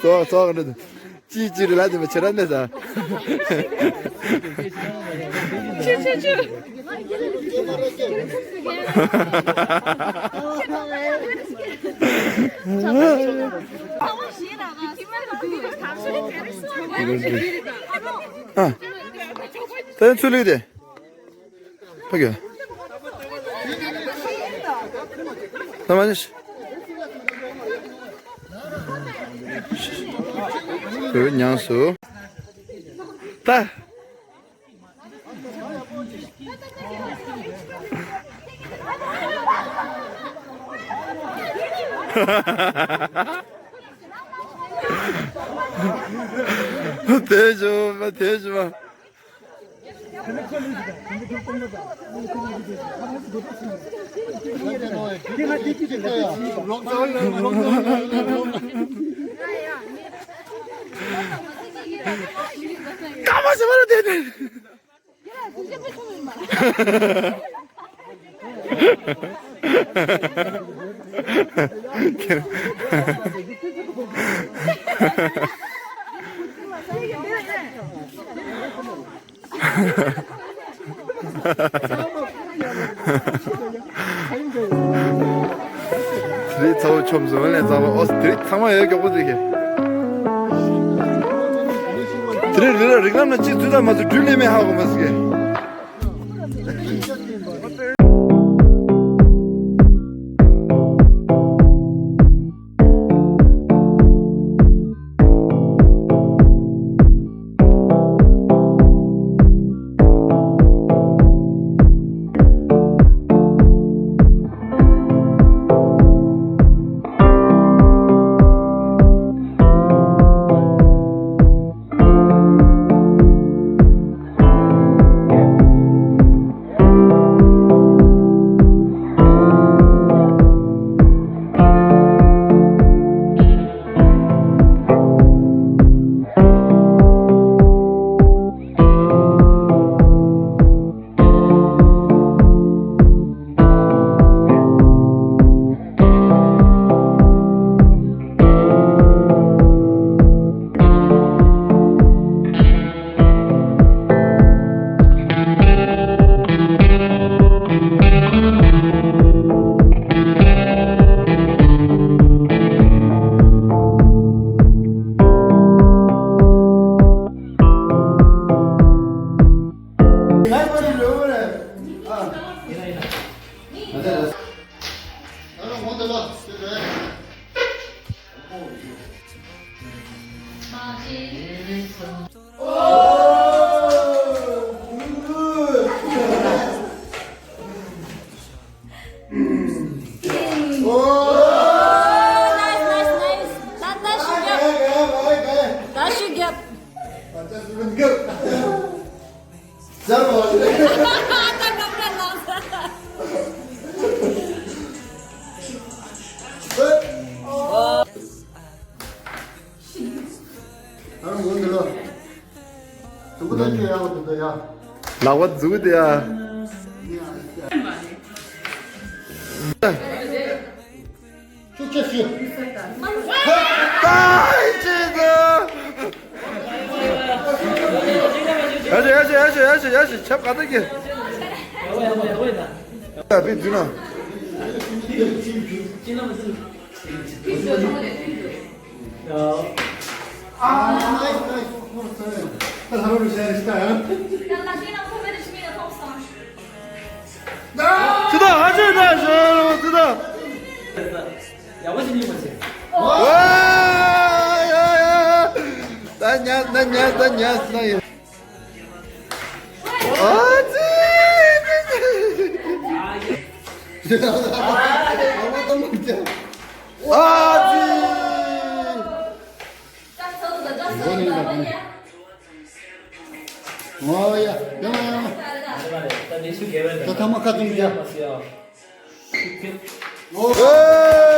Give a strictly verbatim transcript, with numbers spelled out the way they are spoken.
ཚོགས་ཚོགས་ག་འདྲ་འདུག་ཅི་ཅི་རེད་ལ་དེ་མ་ཆེ་ར་ནས་ས། ཆུ་ཆུ་ཆུ། ཨ། ད་ཚུར་ལུས་ཏེ། ཕ་གི། ད་མ་ཉེས། བོད་ཉམས་སུ། ད། དེ་བཞིན་པ་དེ་བཞིན་པ། དེ་རིང་ཚ་བོ་ཆོམ་སོང་ལས་ཚ་བོ་ཨོ་དེ་རིང་ཚང་མ་ཡོད་མགྱོགས་པོ་ཟིག་གི། དེ་རིང་རི་ར་རིག་ལམ་ན་ཅི་ཚུད་ད་མ་ཚུད་འགྲུལ་ལས་མེད་ཧ་གོ་མ་ཟིག་གི། ཟེར་བ་རེད། ཨ་རོ་ངོ་འདི་ལོ། དུམ་བུ་ད་ཁྱོད་ཡག་པོ་འདུག་ད་ཡ། ལག་པ་འཛུགས་དེ་ཡ། ཤུགས་ཆེ་ཤོས། ད་ཅི་ད། ཡ་ཤི་ཡ་ཤི་ཡ་ཤི་ཡ་ཤི་ཡ་ཤི་ཆབ་ག་ད་ཀྱི། ཡ་བི་དུ་ན། ཅི་ད་ཧ་ཅང་ད་ཞོ་ཅི་ད། ཡ་བ་ཞིག་ཉིན་མ་ཟེར། ཝ་ཡ་ཡ། ད་ཉལ་ད་ཉལ་ད་ཉལ་ད་ཡིན། ཨ་ཙི། ཨ་ཙི། ཨོ་ཡ། ཡ་མ་ཡ་མ། ད་ཐ་མ་ཁ་ཐུམ་ཡ། ཨོ།